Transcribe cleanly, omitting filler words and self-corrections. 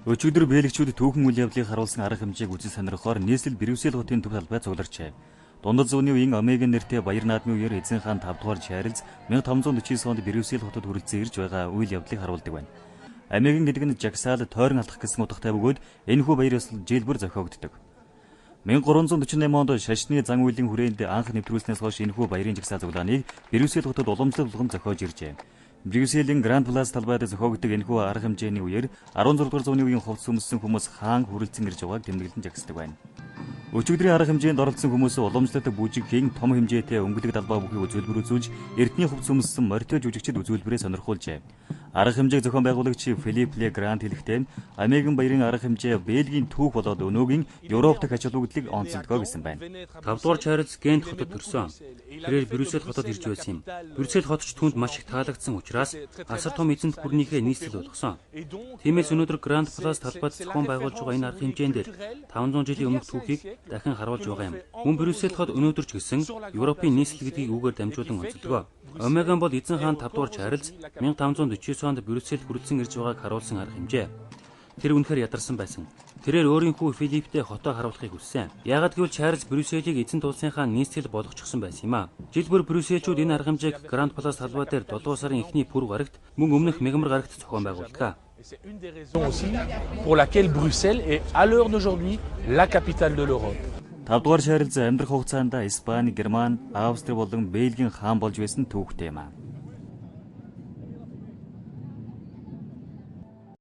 Өчигдөр бельгичүүд түүхэн үйл явдлыг харуулсан арга хэмжээг үзэн сонирхохоор нийслэл Брюссел хотын төв талбай цугларчээ. Дундад зууны үеийн Омеган нэртэй баяр наадмын үеэр эзэн хаан 5 дугаар Чарльз 1549 онд Брюссел хотод хүрэлцэн ирж байгаа үйл явдлыг харуулдаг байна. Омеган гэдэг нь жагсаал, тойрон алхах гэсэн утгатай бөгөөд энэхүү баяр ёслол жил бүр зохиогддог. 1348 онд шашны зан үйлийн хүрээнд анх нэвтрүүлснээс хойш энэхүү баярын жагсаал цуглааныг Брюссел хотод уламжлал болгон зохиож иржээ. Брюсселийн Гранд Плас талбайд зохиогддог энэхүү арга хэмжээний үеэр 16 дугаар зууны үеийн хувцас өмссөн хүмүүс хаан хүрэлцэн ирж байгааг тэмдэглэн жагсдаг байна. Өчигдрийн арга хэмжээнд оролцсон хүмүүс уламжлалт бүжигийн том хэмжээтэй өнгөлөг далбаа бүхий үзүүлбэр үзүүлж, эрдний хувцас өмссөн морьтой жүжигчид үзүүлбэрээ сонирхуулжээ. Арга хэмжээг зохион байгуулагч Филипп Ле Гранд хэлэхдээ Омеган баярын арга хэмжээ Бельгийн түүх болоод өнөөгийн Европ дахь ач холбогдлыг онцолдгоо гэсэн байна. 5 дугаар Чарльз Гент хотод төрсөн. Тэрээр Брюссел хотод ирж байсан юм. Брюссел хот ч түүнд маш их таалагдсан учраас асар том эзэнт гүрнийхээ нийслэл болгосон. Тиймээс өнөөдөр Гранд Плас талбайд зохион байгуулж байгаа энэ арга хэмжээн дээр 500 жилийн өмнөх түүхийг дахин харуулж байгаа юм. Мөн Брюссел хот өнөөдөр ч гэсэн Европын нийслэл гэдгийг үүгээр дамжуулан онцолдгоо. Омеган бол эзэн хаан 5 дугаар Чарльз 1549 онд Брюссел хүрэлцэн ирж байгааг харуулсан арга хэмжээ. Тэр үнэхээр ядарсан байсан. Тэрээр өөрийн хүү Филипптэй хотоо харуулахыг хүссэн. Яагаад гэвэл Чарльз Брюсселийг эзэнт улсынхаа нийслэл болгочихсон байсан юм а. Жил бүр Брюссельчүүд энэ арга хэмжээг Гранд Плас талбай дээр 7 сарын эхний пүрэв гарагт мөн өмнөх мягмар гарагт зохион байгуулдаг. C'est une des raisons aussi pour laquelle Bruxelles est à l'heure d'aujourd'hui la capitale de l'Europe. 5 дугаар Чарльз амьдрах хугацаанд Испани, Герман, Австри болон Бельгийн хаан болж байсан түүхтэй юм а.